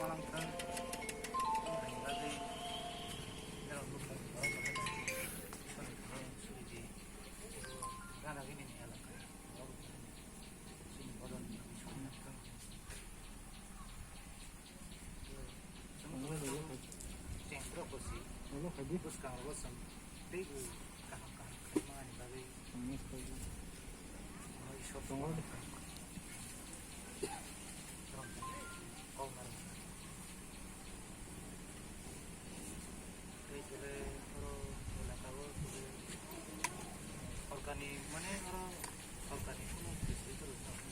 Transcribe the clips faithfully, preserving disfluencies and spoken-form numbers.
malang thang. Ani bagwi norok nukung borok no hai soni thang suri di. Gana gini ni elaka. Sini bodol ni suri thang. Sorkar ni, mane, oro sorkar ni kuno facility rok tamo,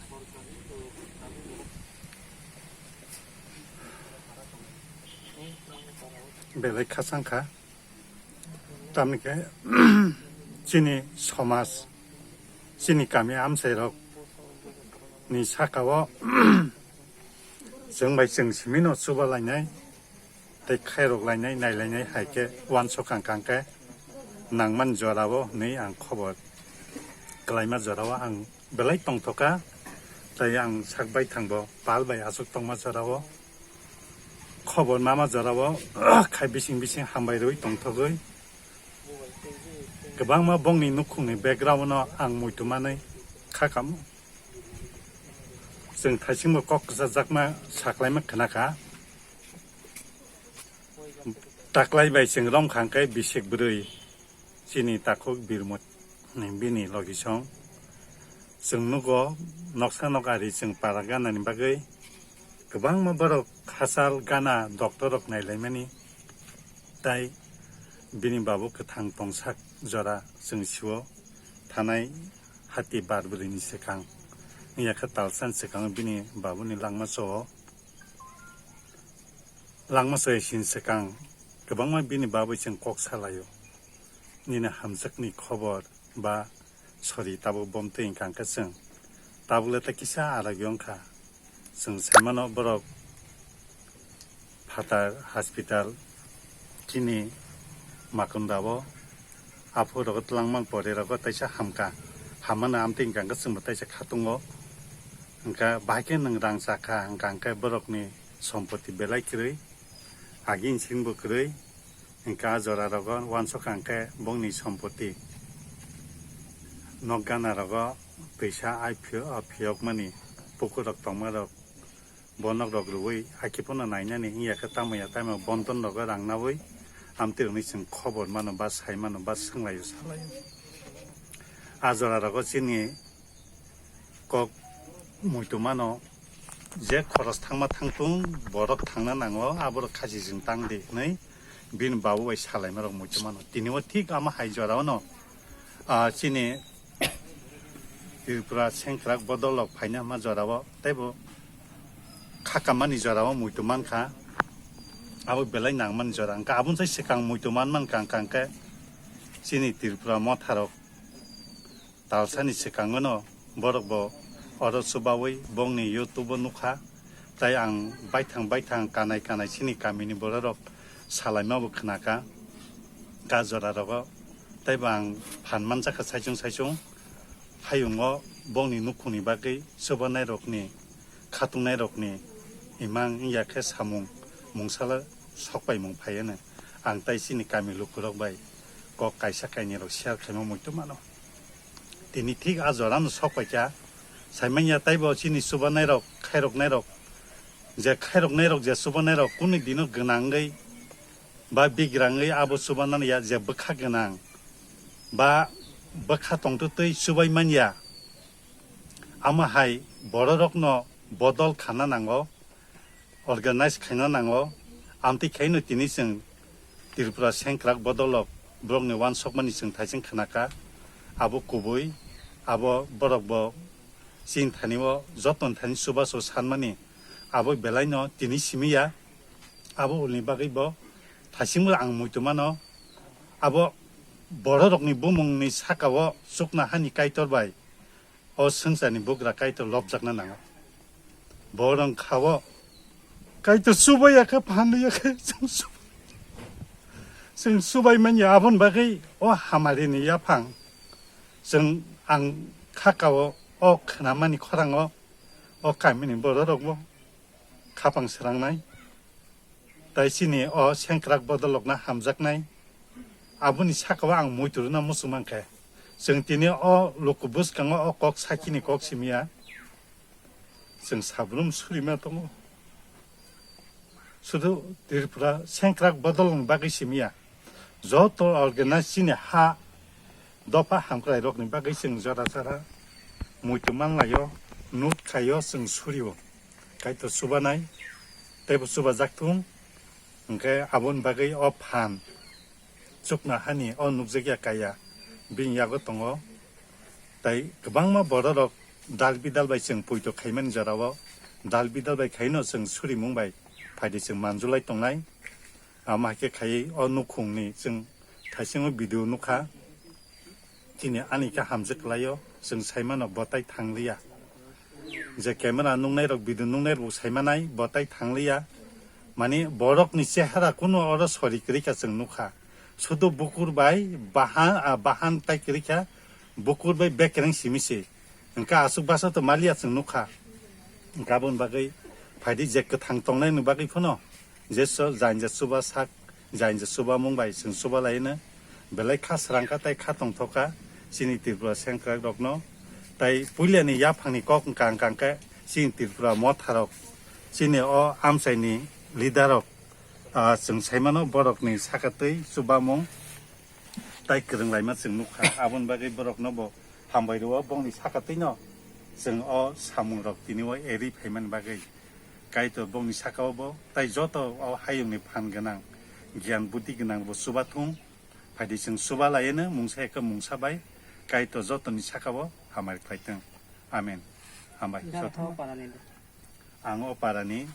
sorkar ni to, tamo, Belai khasang kha. Tamni khe chini somaj, chini kami amchai rok ni saka o chwng bai chwng simi no chuba lainai. Tei khairok lainai, nailainai hai khe uansukha kang khe nangmani jorao hinwi ang khobor kwlaima jorao ang belai tongthokha. Tei ang sak baithangbo pal bai aswk tongma jorao khobor mama jorao khai bising bising hambai rwi tongthogwi kwbangma bongni nukhungni background-o ang muitu manwi kha kamo. Chwng thaisingbo kok kwchajakma saklaima khna kha. Taklai bai chwng romkha hwnkhe bisik bwrwi chini takhuk Birmut ni bini logisong. Chwng nugo noksa nok ari chwng para ganani bagwi kwbangma borok hachal gana doctor rok nailaimani, tai bini babu kwthang tongsak jora chwng sio thanai hati bar bwrwini swkang wngya khe talsani swkango bini babuni langma chao. Langma chaya sini swkang kwbangma bini bagwi chwng kok salaio. Nini hamjakni khobor ba sori tabuk bomtwi wngkha hwnkhe chwng tabukle tei kisa aragwi wngkha. Chwng saimano borok phatar hospital chini Makundao. Aphuru rogo twlangmang pore rogo taisa hamkha. Hammano amtwi hwnkha hwnkhe chwngbo taisa khatungo. Hwnkha bahai khe nwng rang chakha hwnkha hwnkhe borokni sompoti belai kwrwi. Agini singbo kwrwi. Hwnkha ah jora rogo uansukha hwnkhe bongni sompoti. Nok gana rogo twisa ai phiyok, phiyokmani pukur rok tongma rok bonok rok rwui hakhe phano nainani wngya khe tamo ya tamo bonton rogo rang naui amtwi rokni chwng khobor mano ba sai mano ba swnglaio salaio. A jora rogo chini kok muitu mano je khoros thangma thangtung borok thangna nango aborok khasi chwng tang di hinui bini babu bai salaima rok muitu mano. Tini o thik ama hai jora ono, ah, chini Tripura sengkrak bodol rok phaina hwnma jora o teibo khakamani jora o muitu mankha, abo belai nangmani jora wngkha. Aboni sai swkang muitu man mankha wngkha hwnkhe chini Tripura motha rok talsani swkango no borok bo oro chubaui bongni YouTube o nukha. Tai ang baithang baithang kanai kanai chini kamini bororok salaima bo khnakha ka jora rogo. Taibo ang phan manjakha saichung saichung hayungo bongni nukhungni bagwi chubanai rokni khatungnai rokni imang wngya khe samung mungsala sokpaimung phaiya no. Ang tai chini kami lukurok bai kok kaisa kainwi rok share khaima muitu mano. Tini thik a jora no sok paikha. Saimanya taibo chini chubanai rok, khairoknai rok, je khairoknai rok, je chubanai rok, kunu dino gwnangwi ba bigrangwi abo chubanani ya je bwkha gwnang ba bwkha tongtwtwi chubai manya. Amo hai bororokno bodol khana nango. Organize khaina nango. Amtwi khaino tini chwng Tripura sengkrak bodolok borokni uansukmani chwng thaising khnakha. Abo kubui, abo borok bo chini thani o joto ni thani chubachu sanmani abo belaino tini simi ya. Abo ulni bagwi bo thaisingbo ang muitu mano. Abo bororokni bumungni saka o chukna hani Kaitor bai o swngcharni bugra Kaitor lobjakna nango. Borok kha o Kaitor chubai ya khe phan ya khe chwng su-, chwng chubai manya aboni bagwi o hamarini yaphang chwng ang khaka o, o khnamani khorango o kamini bororokbo khapang srangnai. Tai chini o sengkrak bodolokna hamjaknai. Aboni sakao ang muitu rwna muchung mankhe. Chwng tini o luku bwskango o kok sakini kok simiya. Chwng sabrum surima tongo. Sudu Tripura sengkrak bodolni bagwi simiya. Joto organize chini ha dopha hamkrai rokni bagwi chwng jora jora muitu manlaio, nut khaio, chwng surio. Kaitor chubanai, teibo chubajak thung, hwnkhe aboni bagwi o phan chukna hani o nukjakya kaya bini yago tongo. Tai kwbangma bororok dal bidal bai chwng poito khaimani jorao dal bidal bai khaino chwng surimung bai phaidi chwng manjulai tongnai. Amo hai khe khaiwi o nukhungni chwng thaisingo video nukha. Chini ani khe hamjwk kwlaio, chwng saimano bo tai thangliya. Je camera nuknairok, video nuknairok bo saimanai, bo tai thangliya. Mani borokni chehara kunu oro sori kwrwi kha chwng nukha. Sudu bukur bai bahan, ah, bahan tai kwrwi kha, bukur bai bekereng simi se. Hwnkhe aswk basa to maliya chwng nukha. Hwnkhe aboni bagwi phaidi je kwthang tongnaini bagwi phano je so jainja chuba sak, jainja chubamung bai chwng chuba laino. Belai kha srang kha tai kha tongthok kha chini Tripura sengkrak rokno. Tai puilani yaphangni kok wngkha wngkha khe chini Tripura motha rok, chini o amchaini leader rok, ah, chwng saimano borokni saka twi chubamung tai kwrwng laima chwng nukha. Aboni bagwi borokno bo hambai rwo bongni saka twino chwng o samung rok tini o eri phaimani bagwi. Kaitor bongni saka o bo tai joto o hayungni phan gwnang, giyan buddhi gwnang bo chuba thung. Phaidi chwng chuba laino mungsa ekha mungsa bai Kaitor jotoni saka o hamari khlai thung. Amen. Hambai. Jara joto. Thao parani do. Ang o parani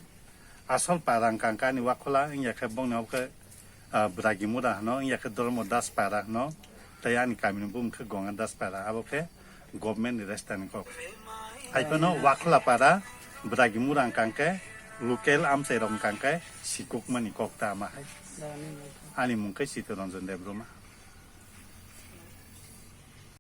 asol para wngkha, wngkha ani wakhola, wngya khe bongni obo khe, ah, Bragi Mura hwno, wngya khe Dharma Das para hwno, tei ani kamini bumung khe Gonga Das para, abo khe government ni resta ni kok. Hai phano wakhola para, Bragi Mura wngkha khe local amchai rok wngkha khe sikukmani kok ta ama hai. Ani mung khe Chittaranjan Debbarma.